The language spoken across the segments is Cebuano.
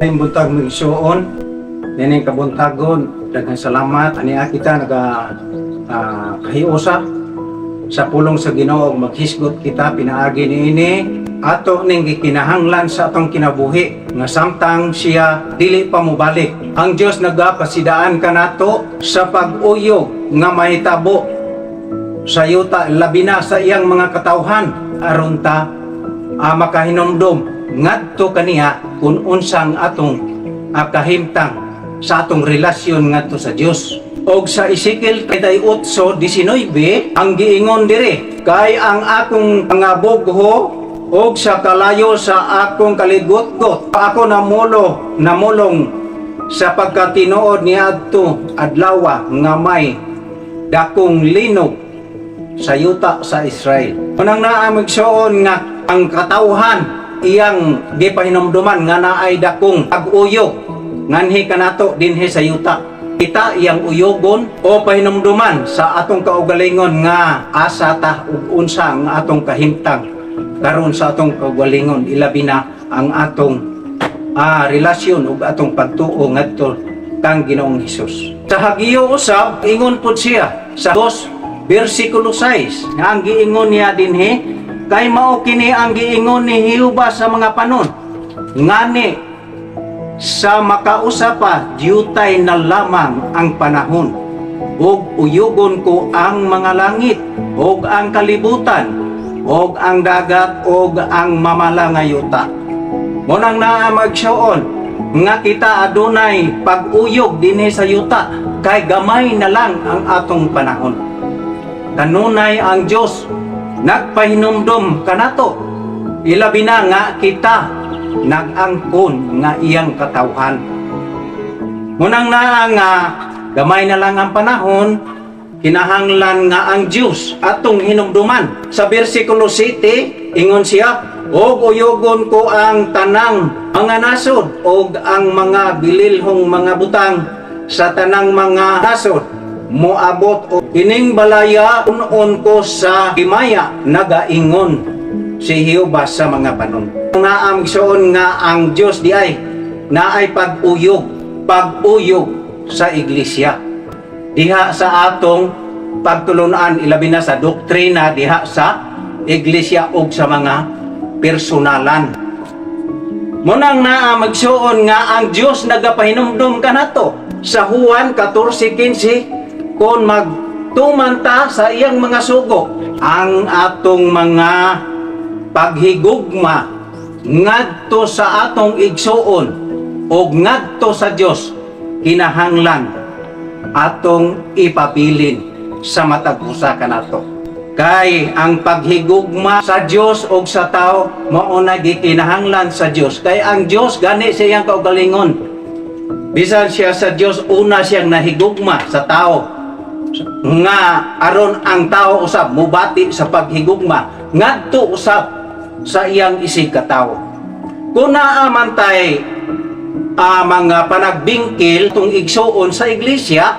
Maayong buntag, mga igsuon. Nining kabuntagon, daghang salamat ania kita naga kahiusa sa pulong sa Ginoo ug maghisgot kita pinaagi niini. Ato ning gikinahanglan sa atong kinabuhi nga samtang siya dili pa mobalik. Ang Dios nagapasidaan kanato sa pag-uyog nga mahitabo sa yuta, labi na sa iyang mga katawhan, aron ta makahinumdom ngadto kaniya kung unsang atong kahimtang sa atong relasyon ngadto sa Dios. Og sa Ezekiel 38:19, ang giingon diri, "Kay ang akong mga bugho og sa kalayo sa akong kaligutgot ako namulong sa pagkatinuod niadto adlawa nga may dakong linog sa yuta sa Israel." Unang naa, magsuon, nga ang katawhan iyang gipahinumduman nga naay dakong pag-uyog nganhi kanato dinhi sa yuta. Kita iyang uyogon o pahinumduman sa atong kaugalingon nga asa ta ug unsa ang atong kahimtang karon sa atong kaugalingon, ilabi na ang atong relasyon ug atong pagtuo ngadto kang Ginoong Hesus. Sa Hageo usab, ingon pud siya sa 2 bersikulo 6 nga ang giingon niya dinhi, "Kay mao kini ang giingon ni Jehova sa mga panon, ngani sa makausa pa diutay na lamang ang panahon ug uyugon ko ang mga langit ug ang kalibutan ug ang dagat ug ang mamala nga yuta." Munang naa, magsuon, nga kita adunay pag-uyog dinhi sa yuta kay gamay na lang ang atong panahon. Kanunay ang Dios nagpahinumdom kanato, ilabi na nga kita nag-angkon nga iyang katawhan. Munang naa nga gamay na lang ang panahon, kinahanglan nga ang Dios atong hinumduman. Sa bersikulo 7, ingon siya, "Og uyogon ko ang tanang mga nasod og ang mga bililhong mga butang sa tanang mga nasod moabot og ining balaya punon ko sa himaya, nagaingon si Jehova sa mga panon." Naa, magsuon, nga ang Dios di ay naay pag-uyog, pag-uyog sa iglesia. Diha sa atong pagtulunan, ilabi na sa doktrina diha sa iglesia ug sa mga personalan. Munang naa, magsuon, nga ang Dios nagapahinumdum kanato sa Juan 14:15, kung magtuman ta sa iyang mga sugo, ang atong mga paghigugma ngadto sa atong igsuon o ngadto sa Dios kinahanglan atong ipabilin sa matag usa kanato. Kay ang paghigugma sa Dios ug sa tao mao na gikinahanglan sa Dios. Kay ang Dios gani sa iyang kaugalingon. Bisan siya sa Dios, una siyang nahigugma sa tao nga aron ang tao usab mubati sa paghigugma ngadto usab sa iyang isig katawo. Kung naa man tay mga panagbingkil tong igsuon sa iglesia,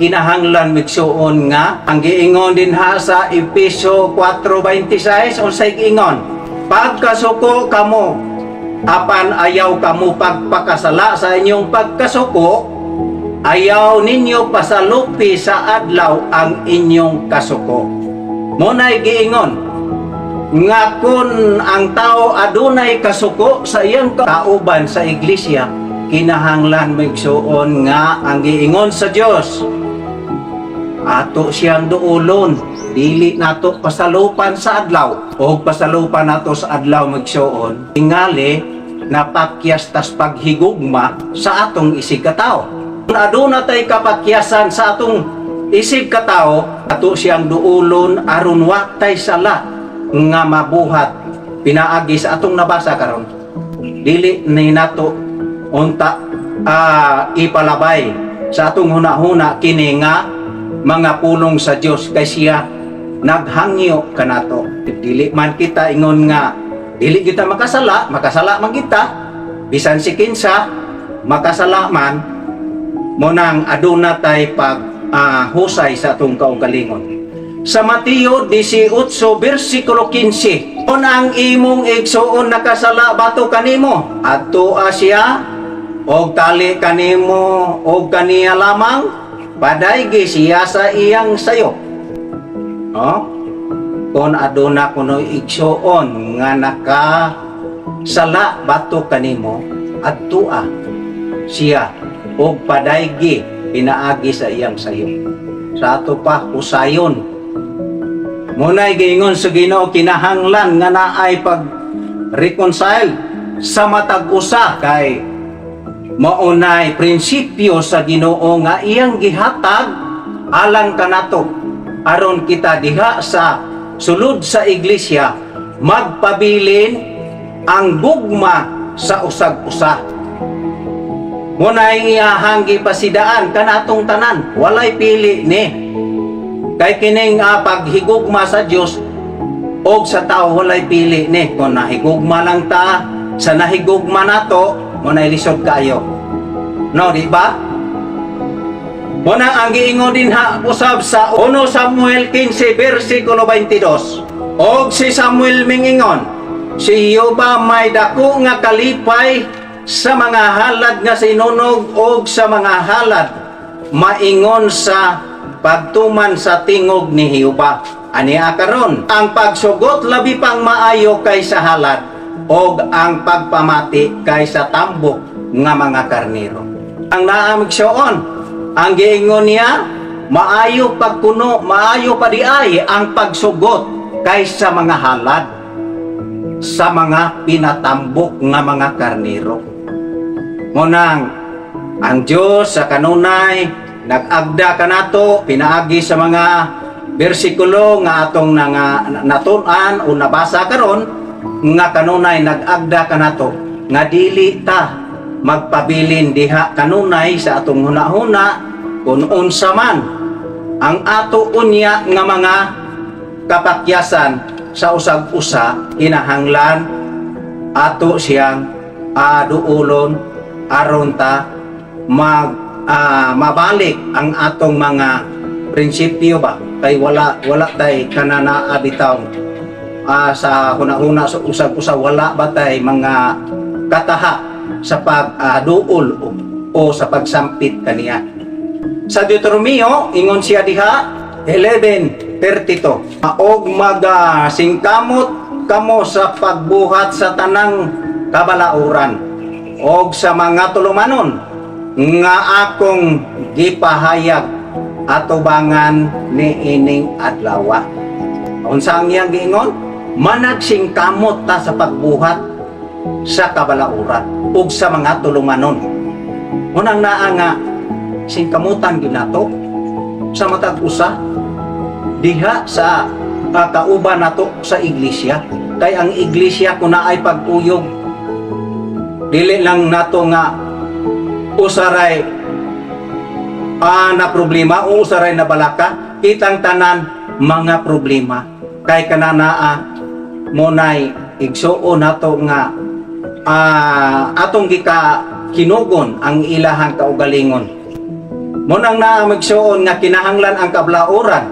kinahanglan, migsuon, nga ang giingon dinha sa Efeso 4:26, unsay giingon? "Pagkasuko kamo, apan ayaw kamo pagpakasala sa inyong pagkasuko. Ayaw ninyo pasalupi sa adlaw ang inyong kasuko." Muna'y giingon nga kung ang tao adunay kasuko sa iyang kauban sa iglesia, kinahanglan, migsuon, nga ang giingon sa Dios, ato siyang duulon, dili nato pasalupan sa adlaw. O pasalupan nato sa adlaw, magsuon, tingali napakyas tas paghigugma sa atong isig katao. Kung aduna tay kapakyasan sa atong isig katao, ato siyang duulon aron wa tay sala nga mabuhat pinaagi sa atong nabasa karon. Dili ni nato unta ipalabay sa atong hunahuna kini nga mga pulong sa Dios kay siya naghangyo kanato. Dili man kita ingon nga dili kita makasala, makasala man kita. Bisan si kinsa makasala man. Mo nang aduna tay pag husay sa atong kaugalingon. Sa Mateo 18 bersikulo 15, "Kung ang imong igsuon nakasala batok kanimo, adto siya." Og tali kanimo og kaniya lamang, padaygi siya sa iyang sayo. No? Kung aduna kuno igsuon nga naka sala batok kanimo, adtua siya og padaygi pinaagi sa iyang sayo. Sa ato pa usayon. Muna'y giingon sa Ginoo, kinahanglan nga naay pag reconcile sa matag usa kay maunay prinsipyo sa Ginoo nga iyang gihatag alang kanato aron kita diha sa sulod sa iglesia magpabilin ang gugma sa usag-usa. Muna'y iyahang gipasidaan kanatong tanan, walay pili ni. Kay kining paghigugma sa Dios og sa tao, walay pili ni. Kung nahigugma lang ta sa nahigugma nato, muna'y lisod kaayo. No, di ba? Muna ang giingon din ha usab sa 1 Samuel 15 versikulo 22. Og si Samuel mingingon, "Si Jehova may dako nga kalipay sa mga halad nga sinunog og sa mga halad maingon sa pagtuman sa tingog ni Jehova." Ania karon, ang pagsugot labi pang maayo kaysa halad og ang pagpamati kaysa tambok nga mga karnero. Ang naa, igsuon, ang giingon niya, maayo pagkuno, maayo pa di ay ang pagsugot kaysa mga halad sa mga pinatambok nga mga karnero. Munang ang Diyos sa kanunay nag-agda kanato pinaagi sa mga bersikulo nga atong nga natun-an o nabasa karon, nga kanunay nag-agda kanato nga dili ta magpabilin diha kanunay sa atong hunahuna kung unsa man ang ato unya nga mga kapakyasan sa usag-usa. Kinahanglan ato siyang duulon aron ta mag mabalik ang atong mga prinsipyo ba, kay wala wala tay kanana bitaw sa hunahuna sa usag-usa, wala ba tay mga kataha sa pag-duol o sa pagsampit kaniya. Sa Deuteronomio, ingon siya diha 11:32, "Og maga singkamot kamo sa pagbuhat sa tanang kabalauran og sa mga tulumanon nga akong gipahayag atubangan ni ining adlaw." Unsa ang iyang giingon? Managsingkamot ta sa pagbuhat sa kabalauran ug sa mga tulumanon. Unang naa nga singkamutan gyud nato sa matag usa diha sa kauban nato sa iglesia, kay ang iglesia kun naay pag-uyog, dili lang nato nga usaray na problema o usaray na balaka, kitang tanan mga problema, kay kananaa monay igsuon nato nga atong gika kinugon ang ilahang kaugalingon. Munang naa, magsuon, nga kinahanglan ang kablauran,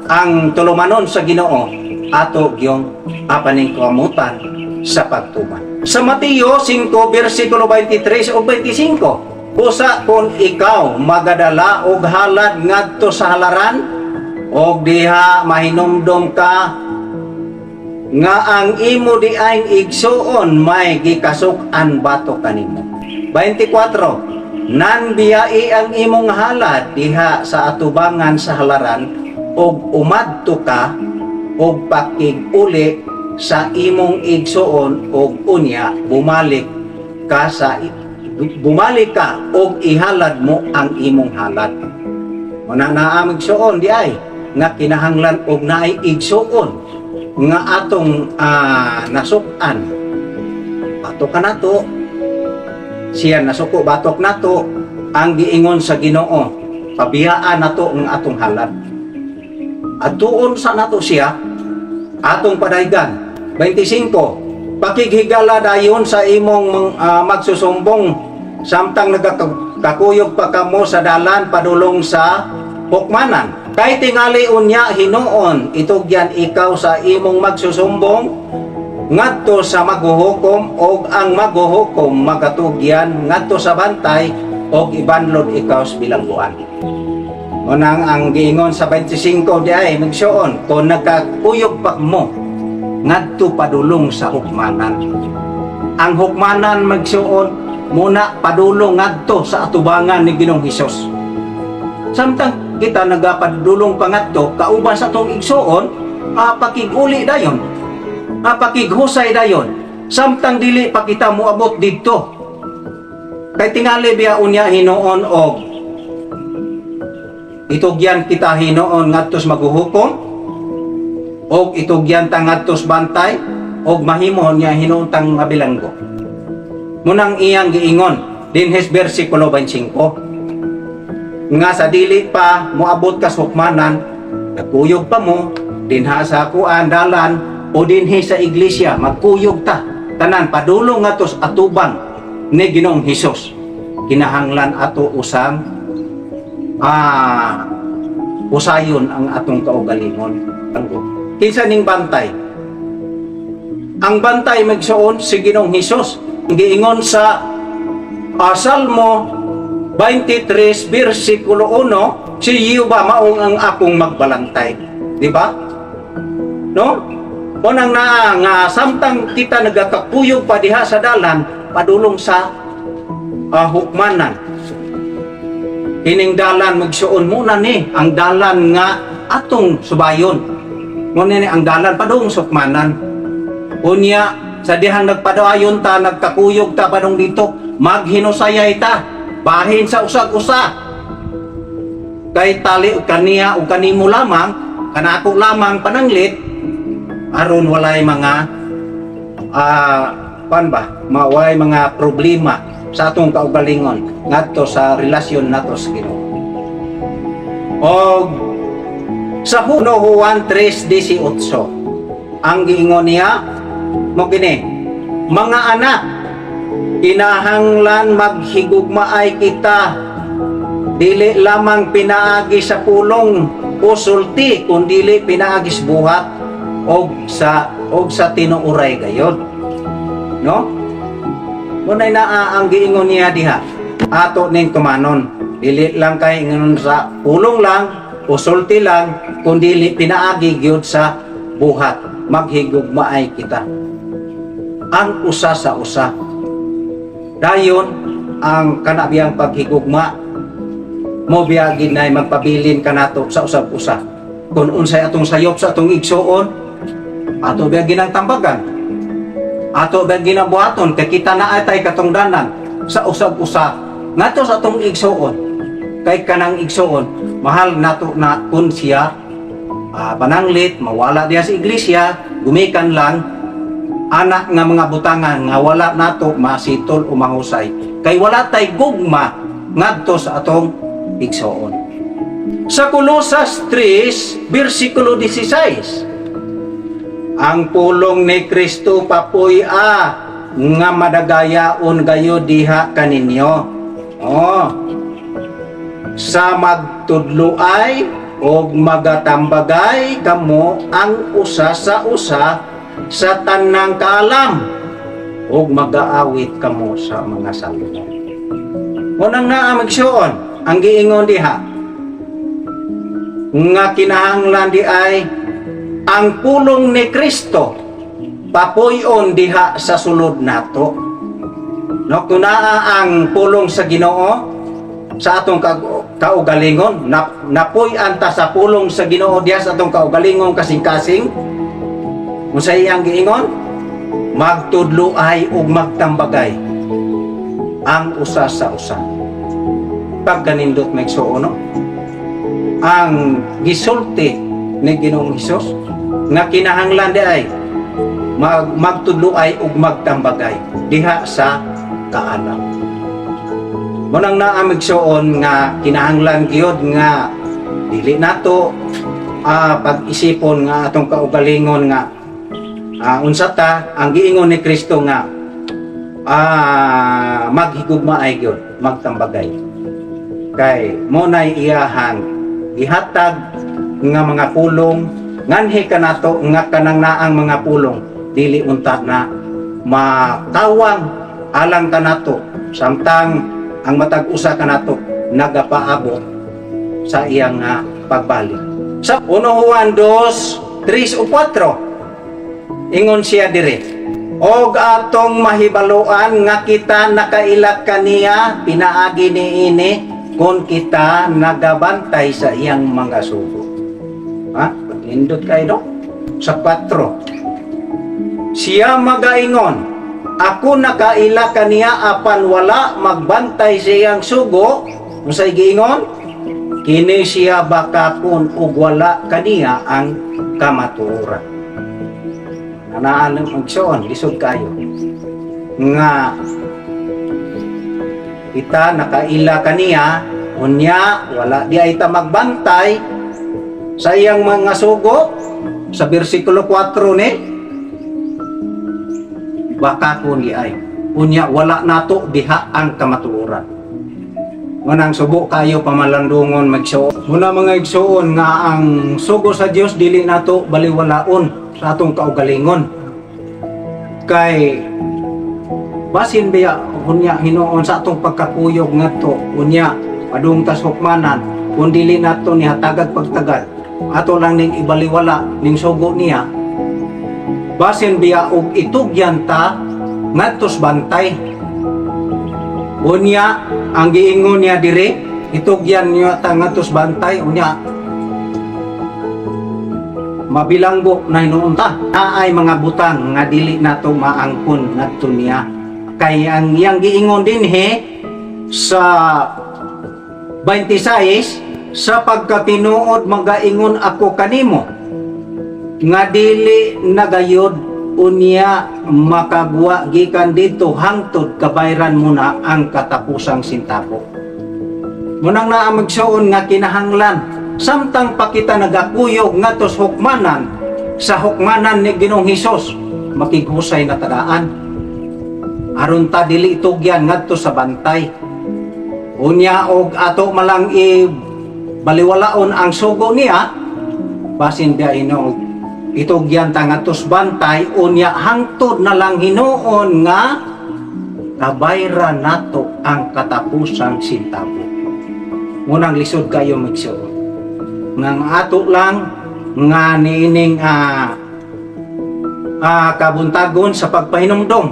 ang tulumanon sa Ginoo, ato gyung apaningkamutan sa pagtuman. Sa Mateo 5 versikulo 23 ug 25, "Usa kung ikaw magadala og halad ngadto sa halaran og diha mahinumdom ka nga ang imo diayng igsuon may gikasuk-an batok kanimo." 24, "Nan biyai ang imong halad diha sa atubangan sa halaran ug umadto ka og pakig-uli sa imong igsuon, ug unya bumalik ka og ihalad mo ang imong halad." Muna naa, igsuon, di ay nga kinahanglan og naay igsuon nga atong nasuk-an batok kanato, siya nasuko batok nato. Ang giingon sa Ginoo, pabiyaan nato ang atong halad, atuon sa nato siya, atong padaygan. 25, "Pakighigala dayon sa imong magsusumbong samtang nagakakuyog pa kamo sa dalan padulong sa hukmanan. Kay tingali unya hinuon itugyan ikaw sa imong magsusumbong." ngadto sa maghuhukom, og ang maghuhukom magatugyan ngadto sa bantay og ibanlod ikaw sa bilangguan. Unang ang giingon sa 25 di ay, magsuon, kung nagkakuyog pa mo ngadto padulong sa hukmanan. Ang hukmanan, magsuon, muna padulong ngadto sa atubangan ni Ginoong Hesus. Samtang kita nagapadulong pa ngadto kauban sa atong igsuon, pakiguli dayon, pakighusay dayon, samtang dili pa kita moabot didto. Kay tingali biya unya hinuon og itugyan kita hinuon ngadto sa maghuhukom og itugyan ta ngadto sa bantay og mahimo niya hinuon tang mabilanggo. Munang iyang giingon dinhis bersikulo 25 nga sa dili pa moabot ka sa hukmanan, nagkuyog pa mo dinha sa kuan dalan o dinhi sa iglesia, magkuyog ta tanan padulong ngadto sa atubang ni Ginoong Hesus. Kinahanglan ato usang usayon ang atong kaugalingon. Kinsa ning bantay? Ang bantay, magsuon, si Ginoong Hesus. Giingon sa Salmo 23 bersikulo 1, si Jehova maong ang akong magbalantay. Di ba? No? Unang naa nga samtang kita nagakakuyog pa diha sa dalan padulong sa hukmanan. Kining dalan, magsuon, muna ni ang dalan nga atong subayon. Muna ni ang dalan padung sa hukmanan. Unya sa dihang nagpadayon ta, nagkakuyog ta padung dito, maghinusayay ta bahin sa usag-usa. Kay tali og kaniya o kanimo lamang, kanako lamang pananglit aron walay mga kuan ba, mawalay mga problema sa atong kaugalingon ngadto sa relasyon nato sa Ginoo. Og sa Huno Juan 3:18, ang giingon niya mo kini, "Mga anak, kinahanglan maghigugmaay kita, dili lamang pinaagi sa pulong o sulti, kundili pinaagi sa buhat og sa tinuoray gayod." No, munay naa ang giingon niya diha, ato ning tumanon, dili lang kay ingon sa pulong lang o sulti lang, kundili pinaagi gyud sa buhat. Maghigugmaay kita ang usa sa usa. Dayon ang kanabiyang paghigugma mo biya gid nay magpabilin kanato sa usag-usa. Kung unsay atong sayop sa atong igsuon, ato biya ginang tambagan, ato biya ginabuhaton, kay kita na atay katungdanan sa usag-usa ngadto sa atong igsuon. Kay kanang igsuon, mahal nato na kun siya pananglit mawala diya sa iglesia, gumikan lang anak nga mga butangan nga wala nato masitol o mahusay kay wala tay gugma ngadto sa atong igsoon. Sa Kolosas 3 bersikulo 16, "Ang pulong ni Kristo papuy-a nga madagayaon gayod diha kaninyo." Oh. Sa magtudloay og magatambagay kamo ang usa sa usa sa tanang kaalam ug magaawit kamo sa mga salmo. Unang naa, magsuon, ang giingon diha nga kinahanglan di ay ang pulong ni Kristo papuyon diha sa sulod nato. No, kung naa ang pulong sa Ginoo sa atong kaugalingon, napuy-an ta sa pulong sa Ginoo diha sa atong kaugalingon kasing-kasing, unsay iyang giingon? Magtudloay ug magtambagay ang usa sa usa. Pagkanindot, maigsuon, no? Ang gisulti ni Ginoong Hesus nga kinahanglan di ay magtudloay ug magtambagay diha sa kaalam. Munang naa, migsuon, nga kinahanglan gyud nga dili nato pag-isipon nga atong kaugalingon nga unsa ta. Ang giingon ni Kristo nga maghigugmaay gyud, magtambagay, kay mo nay iyahang gihatag nga mga pulong nganhi kanato nga kanang naang mga pulong. Dili unta na makawang alang kanato samtang ang matag usa kanato nagapaabot sa iyang pagbalik. Sa 1 Juan 2, 3 o 4, ingon siya dire, "Og atong mahibaluan nga kita nakaila kaniya pinaagi niini kung kita nagabantay sa iyang mga sugo." Ha? Nindot kayo, no? Sa 4. "Siya magaingon, 'Ako nakaila kaniya,' apan wala magbantay sa iyang sugo. Unsay giingon? Kini siya bakakon ug wala kaniya ang kamatuoran." Anaan ng magsuon, lisod kayo. Nga kita nakaila kaniya, unya wala di ay ta magbantay sa iyang mga sugo, sa bersikulo 4 ni baka kun di ay unya wala nato diha ang kamatuoran. Ngunang subo kayo pamalandungon magsuon. Muna, mga igsuon, nga ang sugo sa Dios dili nato baliwalaon sa atong kaugalingon. Kay basin biya unya hinuon sa atong pagkakuyog ngadto unya padung tas hukmanan, kung dili nato ni hatagag pagtagad, ato lang ning ibaliwala ning sugo niya, basin biya og itugyan ta ngadtos bantay. Unya ang giingon niya dire, itugyan niyo ta ngadtos bantay, unya mabilanggo na hinuon ta. Naay mga butang nga dili nato maangkon ngadto niya, kay ang iyang giingon dinhi sa 26, "Sa pagkatinuod magaingon ako kanimo nga dili nagayod unya makaguwa gikan dito hangtod kabayran mo na ang katapusang sintabo." Munang naa, magsuon, nga kinahanglan samtang pa kita nagakuyog ngadtos hukmanan, sa hukmanan ni Ginoong Hesus, makighusay na tadaan aron ta dili itugyan ngadto sa bantay. Unya og ato malang i baliwalaon ang sugo niya, basin biya og itugyan ta ngadtos bantay, unya hangtod na lang hinuon nga kabayran nato ang katapusang sintabo. Munang lisod kayo, magsuon, nga ang ato lang nga niining kabuntagon sa pagpahinumdom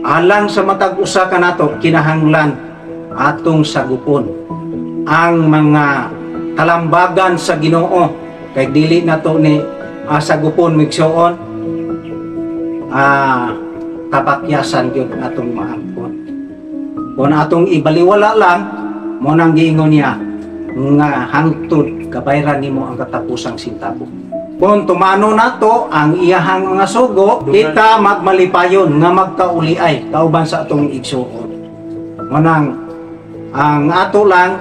alang sa matag usa kanato, kinahanglan atong sagupon ang mga kalambagan sa Ginoo, kay dili nato ni sagupon, migsuon, kapakyasan gyud atong maangkon kung atong ibaliwala lang. Mo nang giingon niya nga hangtod kabayran nimo ang katapusang sintabo. Kung tumano nato ang iyahang mga sugo, kita magmalipayon nga magkauliay kauban sa atong igsuon. Manang ang ato lang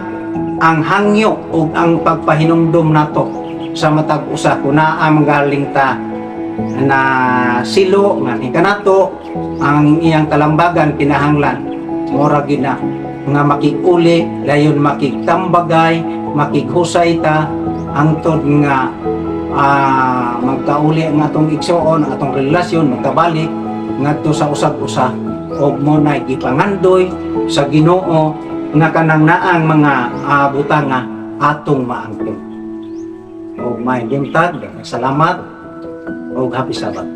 ang hangyo ug ang pagpahinumdom nato sa matag usa, kung naa galing ta na silo nga ni kanato ang iyang kalambagan, kinahanglan mora gyud na nga makiguli dayon, makigtambagay, makighusay ta hangtod nga magkauli ang atong igsuon, ang atong relasyon magkabalik ngadto sa usag-usa, og mo na gipangandoy sa Ginoo nga kanang naang mga butanga atong maangkon. Og may buntag, salamat og happy Sabbath.